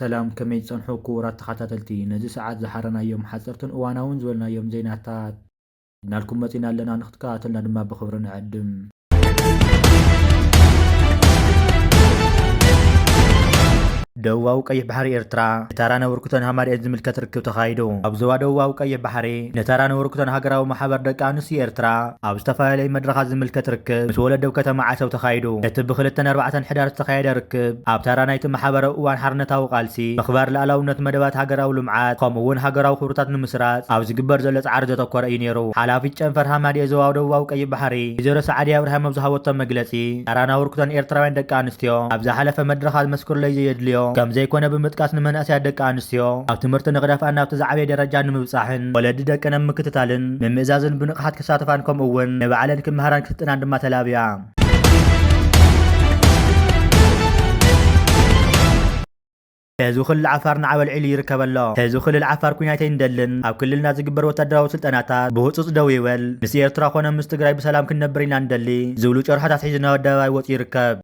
ሰላም፣ ከመይ ትጸንሑ ክቡራት ተኸታተልቲ? ነዚ ሰዓት ዝሓረናዮም ሓጸርትን እዋናውን ዝበልናዮም ዜናታት ሒዝናልኩም መጺና ኣለና፣ ንክትከታተሉና ድማ ብኽብሪ ንዕድም። ደቡባዊ ቀይሕ ባሕሪ ኤርትራ ንታራን ኣበርክቶን ሃማደኤት ዝምልከት ርክብ ተኻይዱ። ኣብ ዞባ ደቡባዊ ቀይሕ ባሕሪ ንታራን ኣበርክቶን ሃገራዊ ማሕበር ደቂ ኣንስትዮ ኤርትራ ኣብ ዝተፈላለዩ መድረኻት ዝምልከት ርክብ ምስ ወለዲ ኣብ ከተማ ዓሰብ ተኻይዱ። እቲ ብክልተን ኣርባዕተን ሕዳር ዝተኻየደ ርክብ ኣብ ታራ ናይቲ ማሕበር ኣብ እዋን ሓርነታዊ ቃልሲ፣ ምኽባር ልኣላውነት መደባት ሃገራዊ ልምዓት ከምኡ እውን ሃገራዊ ክብርታት ንምስራጽ ኣብ ዝግበር ዘሎ ጻዕሪ ዘተኮረ እዩ ነይሩ። ሓላፊት ጨንፈር ሃማደኤት ዞባ ደቡባዊ ቀይሕ ባሕሪ ወይዘሮ ሰዓዲ ኣብርሃም ኣብ ዝሃበቶ መግለጺ፣ ታራን ኣበርክቶን ኤርትራውያን ደቂ ኣንስትዮ ኣብ ዝሓለፈ መድረኻት መስክርለይ ዘየድልዮ ከም ዘይኮነ ብምጥቃስ፣ ንመንእሰያት ደቂ ኣንስትዮ ኣብ ትምህርቲ ንኽደፍኣን ናብቲ ዝዓበየ ደረጃ ንምብጻሕን ወለዲ ደቀን ኣብ ምክትታልን ምምእዛዝን ብንቕሓት ክሳተፋን ከምኡ እውን ንባዕለን ክመሃራን ክስልጥናን ድማ ተላብያ። ህዝቢ ክልል ዓፋር ንዓብ ኣልዒሉ ይርከብ ኣሎ። ህዝቢ ክልል ዓፋር ኲናት ኣይንደልን፣ ኣብ ክልልና ዝግበር ወታደራዊ ስልጠናታት ብህጹጽ ደው ይበል፣ ምስ ኤርትራ ኮነ ምስ ትግራይ ብሰላም ክንነብር ኢና ንደሊ ዝብሉ ጨርሖታት ሒዙ ናብ ኣደባባይ ወጺኡ ይርከብ።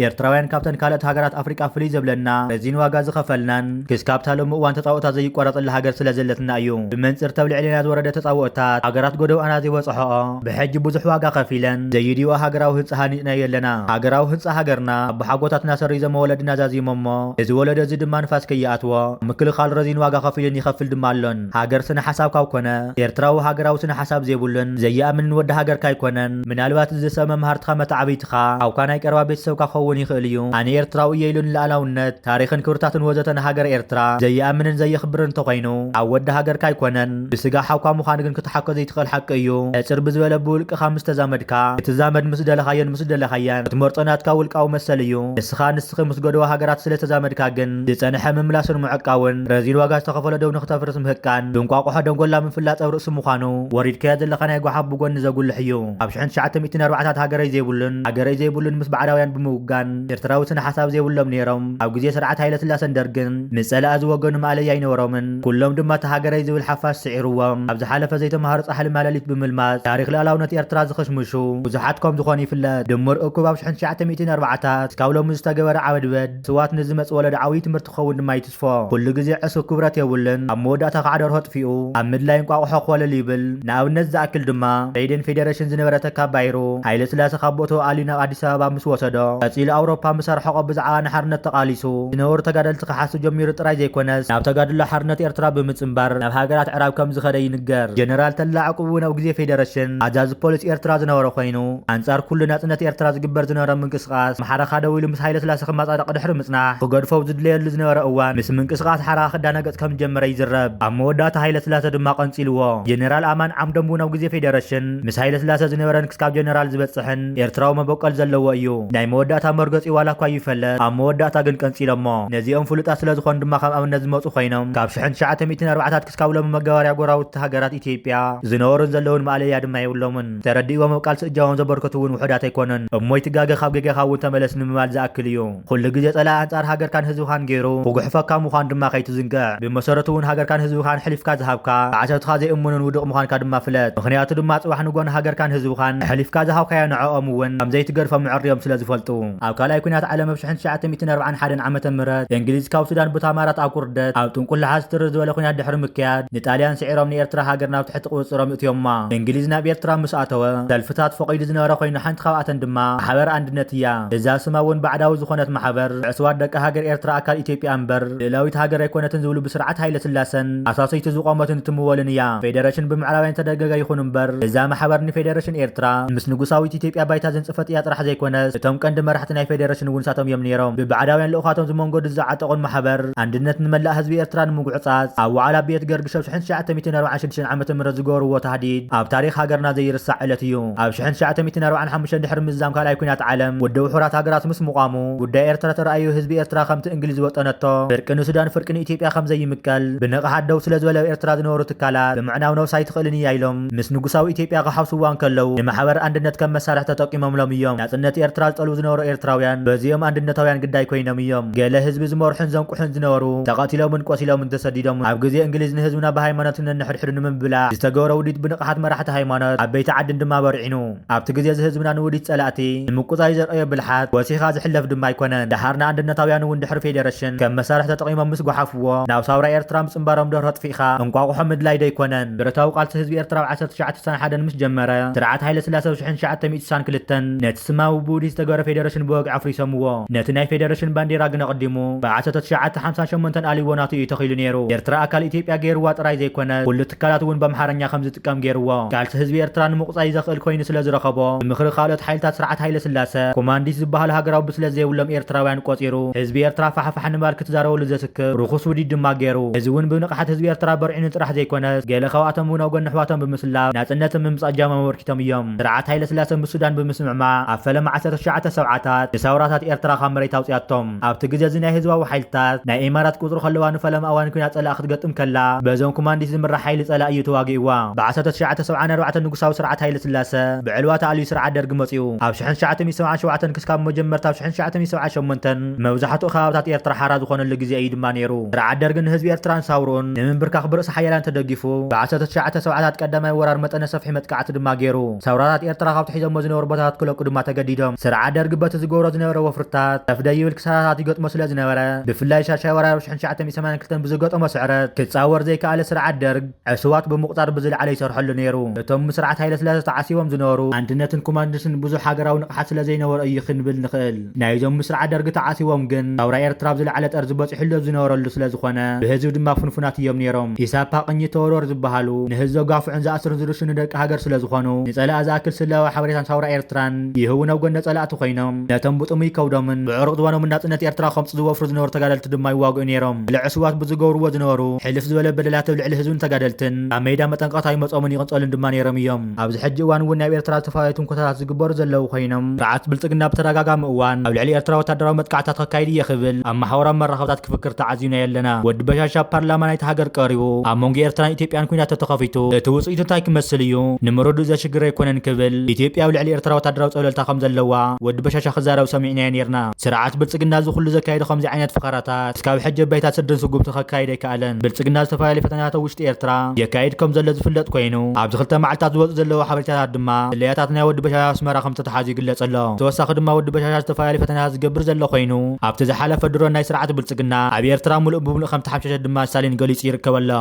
ኤርትራውያን ካብተን ካልኦት ሃገራት ኣፍሪቃ ፍልይ ዘብለና ረዚን ዋጋ ዝኸፈልናን ክስካብ እታ ሎሚ እዋን ተጻብኦታት ዘይቋረጸላ ሃገር ስለ ዘለትና እዩ። ብመንጽር ተብልዕሌና ዝወረደ ተጻብኦታት ሃገራት ጎደብኣና ዘይበጽሖኦ ብሕጂ ብዙሕ ዋጋ ከፊለን ዘይድይኦ ሃገራዊ ህንጻ ሃኒጽናዮ ኣለና። ሃገራዊ ህንጻ ሃገርና ኣቦሓጎታትና ሰሪዞሞ ወለድና ዛዚሞሞ፣ እዚ ወለዶ እዚ ድማ ንፋስ ከይኣትዎ ምክልኻል ረዚን ዋጋ ከፊልን ይኸፍል ድማ ኣሎን። ሃገር ስነ ሓሳብ ካብ ኮነ፣ ኤርትራዊ ሃገራዊ ስነ ሓሳብ ዘይብሉን ዘይኣምንን ወዲ ሃገርካ ኣይኮነን። ምናልባት እዚ ሰብ መምሃርትኻ መተዓብይትኻ፣ ሓውካ ናይ ቀረባ ቤተሰብካ ክኸውን ይኽእል እዩ። ኣነ ኤርትራዊ እየ ኢሉ ንልኣላውነት፣ ታሪኽን ክብርታትን ወዘተ ንሃገር ኤርትራ ዘይኣምንን ዘየኽብርን እንተኾይኑ፣ ኣብ ወዲ ሃገርካ ኣይኮነን። ብስጋ ሓውካ ምዃን ግን ክትሓኮ ዘይትኽእል ሓቂ እዩ። ሕጽር ብዝበለ ብውልቅኻ ምስ ተዛመድካ፣ ክትዛመድ ምስ ደለኻዮን ምስ ደለኻያን ክትመርጾ ናትካ ውልቃዊ መሰል እዩ። ንስኻ ንስኺ ምስ ጎደቦ ሃገራት ስለ ተዛመድካ ግን፣ ዝጸንሐ ምምላስን ምዕቃውን ረዚን ዋጋ ዝተኸፈሎ ደው ንክተፍርስ ምህቃን፣ ብእንቋቑሖ ደንጎላ ምፍላጥ ኣብ ርእሲ ምዃኑ፣ ወሪድካዮ ዘለኻ ናይ ጓሓፍ ብጎኒ ዘጉልሕ እዩ። ኣብ ሽሕን ትሽዓተ ሚእትን ኣርባዓታት ሃገረይ ዘይብሉን ሃገረይ ዘይብሉን ምስ ባዕዳውያን ብምውጋን፣ ኤርትራዊ ስነ ሓሳብ ዘይብሎም ነይሮም። ኣብ ግዜ ስርዓት ሃይለ ስላሰን ደርግን፣ ንጸላኢ ዝወገኑ ማእለያ ኣይነበሮምን። ኩሎም ድማ እቲ ሃገረይ ዝብል ሓፋሽ ስዒርዎም፣ ኣብ ዝሓለፈ ዘይተማህሩ ጻሕሊ ማለሊት ብምልማስ፣ ታሪኽ ልኣላውነት ኤርትራ ዝኽሽምሹ ብዙሓት ከም ዝኾኑ ይፍለጥ። ድምር እኩብ ኣብ ሽሕን ትሽዓተ ሚእትን ኣርባዓታት እስካብ ሎሚ ዝተገበረ ዓበድበድ፣ ስዋት ንዝመጽእ ወለዶ ዓብዪ ትምህርቲ ክኸውን ድማ ይትስፎ። ኩሉ ግዜ ዕሱብ ክብረት የብሉን። ኣብ መወዳእታ ከዓ ደርሆ ጥፊኡ፣ ኣብ ምድላይ እንቋቑሖ ኮለል ይብል። ንኣብነት ዝኣክል ድማ፣ ደኢህዴን ፌደሬሽን ዝነበረ ተካ ባይሩ፣ ሃይለ ስላሰ ካብ ቦትኡ ኣልዩ ናብ ኣዲስ ኣበባ ምስ ወሰዶ፣ ቀጺሉ ኣውሮፓ ምስ ኣርሐቖ ብዛዕባ ንሓርነት ተቓሊሱ ዝነበሩ ተጋደልቲ ክሓስብ ጀሚሩ ጥራይ ዘይኮነስ፣ ናብ ተጋድሎ ሓርነት ኤርትራ ብምጽንባር ናብ ሃገራት ዕራብ ከም ዝኸደ ይንገር። ጀነራል ተላ ዕቁብ እውን ኣብ ግዜ ፌደሬሽን ኣዛዚ ፖሊስ ኤርትራ ዝነበረ ኮይኑ፣ ኣንጻር ኩሉ ናጽነት ኤርትራ ዝግበር ዝነበረ ምንቅስቓስ፣ ኣምሓራ ደው ኢሉ ምስ ሃይለ ስላሰ ክመጻደቕ ድሕሪ ምጽናሕ፣ ክገድፎ ኣብ ዝድለየሉ ዝነበረ እዋን፣ ምስ ምንቅስቓስ ሓራ ክዳናገጽ ከም ዝጀመረ ይዝረብ። ኣብ መወዳእታ ሃይለ ስላሰ ድማ ቀንጺልዎ። ጀነራል ኣማን ዓምዶም እውን ኣብ ግዜ ፌደሬሽን ምስ ሃይለ ስላሰ ዝነበረን ክስካብ ጀነራል ዝበጽሕን ኤርትራዊ መበቆል ዘለዎ እዩ። ናይ መወዳእታ መርገጺኡ ዋላ እኳ ይፈለጥ፣ ኣብ መወዳእታ ግን ቀንጺሎሞ። ነዚኦም ፍሉጣት ስለ ዝኾኑ ድማ ከም ኣብነት ዝመጹ ኮይኖም፣ ካብ ሽሕን ትሽዓተ ሚእትን ኣርባዓታት ክስካብ ሎሚ መጋበርያ ጎረባብቲ ሃገራት ኢትዮጵያ ዝነበሩን ዘለውን ማእለያ ድማ የብሎምን። ተረዲእዎም ኣብ ቃልሲ እጃዎም ዘበርከቱ እውን ውሑዳት ኣይኮኑን። እሞ ኣይትጋገ፣ ካብ ጌጋኻ እውን ተመለስ ንምባል ዝኣክል እዩ። ኩሉ ግዜ ጸላኢ ኣንጻር ሃገርካን ህዝብኻን ገይሩ ክጉሕፈካ ምዃኑ ድማ ከይትዝንግዕ። ብመሰረቱ እውን ሃገርካን ህዝብኻን ኣሕሊፍካ ዝሃብካ፣ ብዓሰብትኻ ዘይእምኑን ውዱቕ ምዃንካ ድማ ፍለጥ። ምኽንያቱ ድማ ጽባሕ ንጎ ንሃገርካን ህዝብኻን ኣሕሊፍካ ዝሃብካዮ ንዕኦም እውን ከም ዘይትገድፎም ኣዕርዮም ስለ ዝፈልጡ። ኣብ ካልኣይ ኲናት ዓለም ኣብ ሽሕን ትሽዓተ ሚእትን ኣርባዓን ሓደን ዓመተ ምህረት እንግሊዝ ካብ ሱዳን ብታማራት ኣኩርደት ኣብ ጥንቁላሓ ዝትርር ዝበለ ኲናት ድሕሪ ምክያድ፣ ንጣልያን ስዒሮም ንኤርትራ ሃገር ናብ ትሕቲ ቁጽጽሮም እትዮማ። እንግሊዝ ናብ ኤርትራ ምስ ኣተወ፣ ሰልፍታት ፈቒዱ ዝነበረ ኮይኑ፣ ሓንቲ ካብኣተን ድማ ማሕበር ኣንድነት እያ። እዛ ስማ እውን ባዕዳዊ ዝኾነት ማሕበር፣ ዕሱባት ደቂ ሃገር ኤርትራ ኣካል ኢትዮጵያ እምበር ልእላዊት ሃገር ኣይኮነትን ዝብሉ ብስርዓት ሃይለ ስላሰን ኣሳሰይቱ ዝቖመትን ዝትምወልን እያ። ፌደሬሽን ብምዕራባውያን ተደገገ ይኹን እምበር፣ እዛ ማሕበር ንፌደሬሽን ኤርትራ ምስ ንጉሳዊት ኢትዮጵያ ባይታ ዘንጽፈት እያ ጥራሕ ዘይኮነስ፣ እቶም ቀንዲ መራሕቲ ናይ ፌደሬሽን እውን ንሳቶም እዮም ነይሮም። ብባዕዳውያን ልኡኻቶም ዝመንገዱ ዝዓጠቑን ማሕበር ኣንድነት ንመላእ ህዝቢ ኤርትራ ንምጉዕጻጽ፣ ኣብ ዋዕላ ቤት ገርግሽ ኣብ ሽሕን ትሽዓተ ሚእትን ኣርባዓን ሽዱሽተን ዓመተ ምህረት ዝገበርዎ ታህዲድ ኣብ ታሪኽ ሃገርና ዘይርሳዕ ዕለት እዩ። ኣብ ሽሕን ትሽዓተ ሚእትን ኣርባዓን ሓሙሽተን ድሕሪ ምዝዛም ካልኣይ ኲናት ዓለም፣ ውድብ ውሑዳት ሃገራት ምስ ምቋሙ፣ ጉዳይ ኤርትራ ተራእዩ ህዝቢ ኤርትራ ከምቲ እንግሊዝ ዝወጠነቶ፣ ፍርቂ ንሱዳን ፍርቂ ንኢትዮጵያ ከም ዘይምቀል ብንቕሓት ደው ስለ ዝበለ፣ ኣብ ኤርትራ ዝነበሩ ትካላት ብምዕናው ነብሳ ኣይትኽእልን እያ ኢሎም ምስ ንጉሳዊ ኢትዮጵያ ክሓውስዋ እንከለዉ፣ ንማሕበር ኣንድነት ከም መሳርሒ ተጠቂሞምሎም እዮም። ናጽነት ኤርትራ ዝጠልቡ ዝነበሩ ኤርትራውያን በዚኦም ኣንድነታውያን ግዳይ ኮይኖም እዮም። ገለ ህዝቢ ዝመርሑን ዘንቁሑን ዝነበሩ ተቐቲሎምን ቆሲሎምን ተሰዲዶም። ኣብ ግዜ እንግሊዝ ንህዝብና ብሃይማኖትን ነንሕድሕዱ ንምብላዕ ዝተገበረ ውዲት ብንቕሓት መራሕቲ ሃይማኖት ዓበይቲ ዓድን ድማ በርዒኑ። ኣብቲ ግዜ እዚ ህዝብና ንውዲት ጸላእቲ ንምቁጻይ ዘርእዮ ብልሓት ወሲኻ ዝሕለፍ ድማ ኣይኮነን። ደሓር ንኣንድነታውያን እውን ድሕሪ ፌደሬሽን ከም መሳርሒ ተጠቒሞም ምስ ጓሓፍዎ ናብ ሳውራ ኤርትራ ምጽንባሮም ደርሆ ኣጥፊእኻ እንቋቑሖ ምድላይ ዶ ኣይኮነን? ብረታዊ ቃልሲ ህዝቢ ኤርትራ ኣብ ዓሰርተ ትሽዓተ ስሳን ሓደን ምስ ጀመረ ስርዓት ሃይለ ስላሰ ኣብ ሽሕን ትሽዓተ ሚእቲ ስሳን ክልተን ነቲ ስማዊ ብውዲት ዝተገበረ ፌደሬሽን ብወግዒ ኣፍሪሶምዎ። ነቲ ናይ ፌደሬሽን ባንዴራ ግን ኣቐዲሙ ብ ዓሰርተ ትሽዓተ ሓምሳን ሸሞንተን ኣልዎ ናቱ እዩ ተኺሉ ነይሩ። ኤርትራ ኣካል ኢትዮጵያ ገይርዋ ጥራይ ዘይኮነ ኩሉ ትካላት እውን ብኣምሓርኛ ከም ዝጥቀም ገይርዎ። ቃልሲ ህዝቢ ኤርትራ ንምቑጻይ ዘኽእል ኮይኑ ስለ ዝረኸቦ ብምኽሪ ካልኦት ሓይልታት ስርዓት ሃይለ ስላሰ ኮማንዲስ ዝበሃሉ ሃገራዊ ብስለት ዘይብሎም ኤርትራውያን ቆጺሩ ህዝቢ ኤርትራ ፋሕፋሕ ንምባል ክትዛረበሉ ዘስክብ ርኹስ ውዲት ድማ ገይሩ። እዚ እውን ብንቕሓት ህዝቢ ኤርትራ በርዒኑ ጥራሕ ዘይኮነስ ገለ ካብኣቶም እውን ኣብ ጎኒ ኣሕዋቶም ብምስላፍ ናጽነት ምምጻእ ጃማ ኣበርኪቶም እዮም። ስርዓት ሃይለ ስላሰ ምስ ሱዳን ብምስምዕማዕ ኣብ ፈለማ ዓሰርተ ትሽዓተ ሰብዓታት ንሳውራታት ኤርትራ ካብ መሬት ኣውጽኣቶም። ኣብቲ ግዜ እዚ ናይ ህዝባዊ ሓይልታት ናይ ኢማራት ቁጽሪ ከለዋ ንፈለማ እዋን ኲናት ጸላኢ ክትገጥም ከላ በዞም ኮማንዲስ ዝምራሕ ሓይሊ ጸላኢ እዩ ተዋጊእዋ። ብ ዓሰርተ ትሽዓተ ሰብዓን ኣርባዕተን ንጉሳዊ ስርዓት ሃይለ ስላሰ ብዕልዋ ተኣልዩ ስርዓት ደርጊ መጺኡ። ኣብ ሽሕን ትሽዓተ ሚእቲ ሰብዓን ሸውዓተን ክስካብ መጀመርታ ኣብ ሽሕን ትሽዓተ ሚእቲ ሰብዓን ሸሞንተን መብዛሕትኡ ከባብታት ኤርትራ ሓራ ዝኾነሉ ግዜ እዩ ድማ ነይሩ። ስርዓት ደርጊ ንህዝቢ ኤርትራን ሳውርኡን ንምንብርካኽ ብርእሲ ሓያላን ተደጊፉ ብ ዓሰርተ ትሽዓተ ሰብዓታት ቀዳማይ ወራር መጠነ ሰፊሕ መጥቃዕቲ ድማ ገይሩ። ሳውራታት ኤርትራ ካብቲ ሒዞሞ ዝነበሩ ቦታታት ክለቁ ድማ ተገዲዶም። ስርዓት ደርጊ በቲ ዝገብሮ ዝነበረ ወፍርታት ከፍ ደይብል ክሳራታት ይገጥሞ ስለ ዝነበረ ብፍላይ ሻሻይ ወራር ሽሕን ትሽዓተ ሚእቲ ሰማንያን ክልተን ብዝገጠሞ ስዕረት ክጻወር ዘይከኣለ ስርዓት ደርግ ዕሱባት ብምቑጻር ብዝለዓለ ይሰርሐሉ ነይሩ። እቶም ምስ ስርዓት ሃይለ ስላሰ ተዓሲቦም ዝነበሩ ኣንድነትን ኮማንዲስን ብዙሕ ሃገራዊ ንቕሓት ስለ ዘይነበሮ እዩ ክንብል ንኽእል። ናይዞም ምስ ስርዓት ደርጊ ተዓሲቦም ግን ሳውራ ኤርትራ ኣብ ዝለዓለ ጠርዚ በጺሑሉ ኣብ ዝነበረሉ ስለ ዝኾነ ብህዝቢ ድማ ፍንፉናት እዮም ነይሮም። ኢሳፓ ቅኝት ተወርወር ዝበሃሉ ንህዝቢ ዘጋፍዑን ዝኣስሩን ዝርሽኑ ደቂ ሃገር ስለ ዝኾኑ ንጸላኢ ዝኣክል ስለያዊ ሓበሬታን ሳውራ ኤርትራን ይህቡን ኣብ ጎነ ጸላእቲ ኮይኖም ነቶም ብጥሙይ ከብዶምን ብዕሩቕ ዝባኖምን ናጽነት ኤርትራ ከምጽኡ ዝወፍሩ ዝነበሩ ተጋደልቲ ድማ ይዋግኡ ነይሮም። ልዕሱባት ብዝገብርዎ ዝነበሩ ሕልፍ ዝበለ በደላት ኣብ ልዕሊ ህዝብን ተጋደልትን ኣብ ሜዳ መጠንቀቕታ ይመጾምን ይቕንጸሉን ድማ ነይሮም እዮም። ኣብዚ ሕጂ እዋን እውን ኣብ ኤርትራ ዝተፈላለዩ ትንኮሳታት ዝግበሩ ዘለዉ ኮይኖም ስርዓት ብልጽግና ብተደጋጋሚ እዋን ኣብ ልዕሊ ኤርትራ ወታደራዊ መጥቃዕታት ከካይድ እየ ክብል ኣብ ማሕበራዊ መራኸብታት ክፍክር ተዓዚብና የለና። ወዲ በሻሻ ኣብ ፓርላማ ናይቲ ሃገር ቀሪቡ ኣብ መንጎ ኤርትራን ኢትዮጵያን ኲናት ተተኸፊቱ እቲ ውጽኢቱ እንታይ ክመስል እዩ ንምርድኡ ዘሽግር ኣይኮነን ክብል ኢትዮጵያ ኣብ ልዕሊ ኤርትራ ወታደራዊ ጸብለልታ ከም ዘለዋ ወዲ በሻሻ ክዛረብ ሰሚዕናዮ ነይርና። ስርዓት ብልጽግና እዚ ኩሉ ዘካየዶ ከምዚ ዓይነት ፈኸራታት እስካብ ሕጂ ኣብ ባይታ ስድርን ስጉምቲ ከካይድ ኣይከኣለን። ብልጽግና ዝተፈላለዩ ፈተናታት ኣብ ውሽጢ ኤርትራ የካይድ ከም ዘሎ ዝፍለጥ ኮይኑ ኣብዚ ክልተ መዓልታት ዝወጹ ዘለዉ ሓበሬታታት ድማ ስለያታት ናይ ወዲ በሻሻ ኣስመራ ከም ዝተተሓዙ ይግለጽ ኣሎ። ተወሳኺ ድማ ወዲ በሻሻ ዝተፈላለዩ ፈተናታት ዝገብር ዘሎ ኮይኑ ኣብቲ ዝሓለፈ ድሮን ናይ ስርዓት ብልጽግና ኣብ ኤርትራ ሙሉእ ብምሉእ ከም ተሓምሸሸ ድማ ስታሊን ገሊጹ ይርከብ ኣሎ።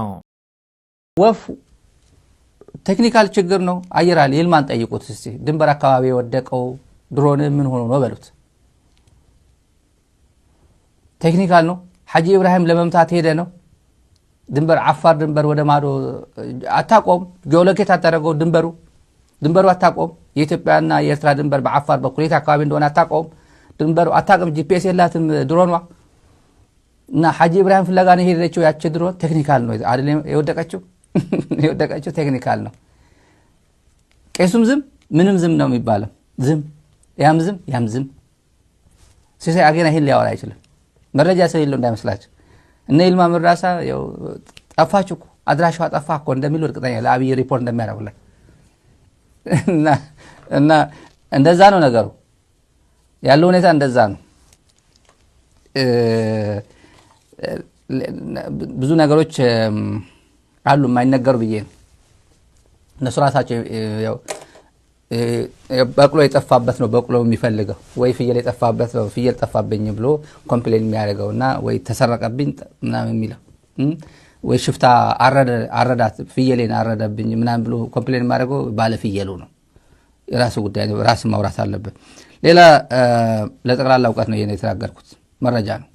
ወፍ ቴክኒካል ችግር ነው። አየር ኃይል ይልማን ጠይቁት እስቲ። ድንበር አካባቢ የወደቀው ድሮን ምን ሆኖ ነው በሉት። ቴክኒካል ነው። ሐጂ ኢብራሂም ለመምታት ሄደ ነው። ድንበር አፋር ድንበር ወደ ማዶ አታቆም። ጂኦሎኬት አታደረገው ድንበሩ ድንበሩ አታቆም። የኢትዮጵያና የኤርትራ ድንበር በአፋር በኩል የት አካባቢ እንደሆነ አታቆም። ድንበሩ አታቅም። ጂፒኤስ የላትም ድሮኗ። እና ሐጂ ኢብራሂም ፍለጋ ነው የሄደችው ያቺ ድሮን። ቴክኒካል ነው አይደለም የወደቀችው የወደቀችው ቴክኒካል ነው። ቄሱም ዝም ምንም ዝም ነው የሚባለው። ዝም ያም ዝም ያም ዝም። ሲሳይ አጌና ይሄን ሊያወራ አይችልም። መረጃ ስለሌለው እንዳይመስላችሁ። እነ ይልማ መርዳሳ ያው ጠፋች እኮ አድራሻዋ ጠፋ እኮ እንደሚሉ እርግጠኛ ለአብይ ሪፖርት እንደሚያደርጉለት እና እና እንደዛ ነው ነገሩ። ያለው ሁኔታ እንደዛ ነው። ብዙ ነገሮች አሉ የማይነገሩ ብዬ ነው። እነሱ ራሳቸው ያው በቅሎ የጠፋበት ነው በቅሎ የሚፈልገው ወይ ፍየል የጠፋበት ነው ፍየል ጠፋብኝ ብሎ ኮምፕሌን የሚያደርገው እና ወይ ተሰረቀብኝ ምናምን የሚለው ወይ ሽፍታ አረዳት ፍየሌን አረደብኝ ምናምን ብሎ ኮምፕሌን የሚያደርገው ባለ ፍየሉ ነው። የራሱ ጉዳይ ነው። ራስን ማውራት አለበት። ሌላ ለጠቅላላ እውቀት ነው ይሄን የተናገርኩት መረጃ ነው።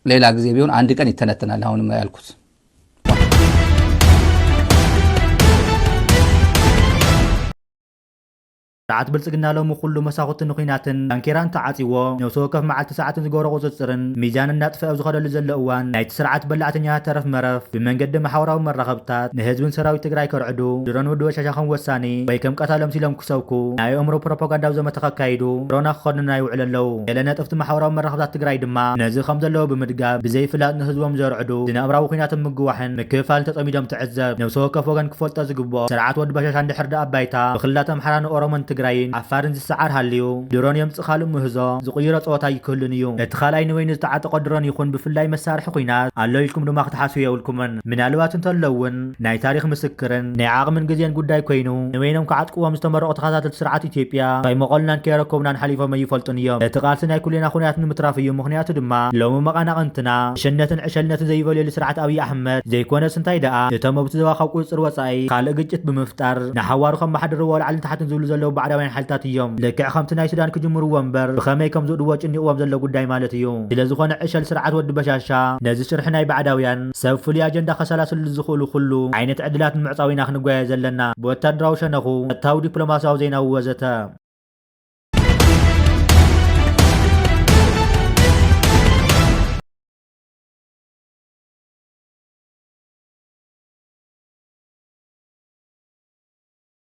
ሌላ ጊዜ ቢሆን አንድ ቀን ይተነተናል። አሁንም ያልኩት ስርዓት ብልጽግና ሎሚ ኩሉ መሳኹቲ ንኹናትን ዳንኬራን ተዓጺዎ ነብሲ ወከፍ መዓልቲ ሰዓትን ዝገብሮ ቁጽጽርን ሚዛን እናጥፈ ኣብ ዝኸደሉ ዘሎ እዋን ናይቲ ስርዓት በላዕተኛታት ተረፍ መረፍ ብመንገዲ ማሕበራዊ መራኸብታት ንህዝብን ሰራዊት ትግራይ ከርዕዱ ድሮን ወዲ በሻሻ ከም ወሳኒ ወይ ከም ቀታሊ ኣምሲሎም ክሰብኩ ናይ ኣእምሮ ፕሮፓጋንዳዊ ዘመተ ከካይዱ ድሮና ክኸድኑና ይውዕሉ ኣለዉ። ገለ ነጠፍቲ ማሕበራዊ መራኸብታት ትግራይ ድማ ነዚ ከም ዘለዎ ብምድጋፍ ብዘይፍላጥ ንህዝቦም ዘርዕዱ ዝናብራዊ ኲናትን ምግዋሕን ምክፍፋልን ተጸሚዶም ትዕዘብ። ነብሲ ወከፍ ወገን ክፈልጦ ዝግብኦ ስርዓት ወዲ በሻሻ እንድሕር ደኣ ኣብ ባይታ ብክልላት ኣምሓራን ኦሮሞን ትግራይን ዓፋርን ዝሰዓር ሃልዩ፣ ድሮን የምጽእ ካልእ ምህዞ ዝቕይሮ ጸወታ ኣይክህሉን እዩ። እቲ ካልኣይ ንበይኑ ዝተዓጠቐ ድሮን ይኹን ብፍላይ መሳርሒ ኲናት ኣሎ ኢልኩም ድማ ክትሓስቡ የብልኩምን። ምናልባት እንተሎ እውን ናይ ታሪኽ ምስክርን ናይ ዓቕምን ግዜን ጉዳይ ኮይኑ፣ ንበይኖም ክዓጥቅዎም ዝተመረቑ ተኸታተልቲ ስርዓት ኢትዮጵያ ከይመቐሉናን ከየረከቡናን ሓሊፎም ኣይፈልጡን እዮም። እቲ ቃልሲ ናይ ኩልና ኩነታት ንምትራፍ እዩ። ምኽንያቱ ድማ ሎሚ መቓናቕንትና ዕሸነትን ዕሸልነትን ዘይበልየሉ ስርዓት ኣብይ ኣሕመድ ዘይኮነስ እንታይ ደኣ እቶም ኣብቲ ዞባ ካብ ቁጽጽር ወጻኢ ካልእ ግጭት ብምፍጣር ንሓዋሩ ከመሓድርዎ ላዕልን ታሕትን ዝብሉ ዘለዉ ባዕዳውያን ሓይልታት እዮም። ልክዕ ከምቲ ናይ ሱዳን ክጅምርዎ እምበር ብኸመይ ከም ዝውድዎ ጭኒቕዎም ዘሎ ጉዳይ ማለት እዩ። ስለ ዝኾነ ዕሸል ስርዓት ወዲ በሻሻ ነዚ ሽርሒ ናይ ባዕዳውያን ሰብ ፍሉይ ኣጀንዳ ከሰላስሉ ዝኽእሉ ኩሉ ዓይነት ዕድላት ንምዕጻው ኢና ክንጓየ ዘለና። ብወታደራዊ ሸነኹ፣ ጸጥታዊ፣ ዲፕሎማስያዊ፣ ዜናዊ ወዘተ።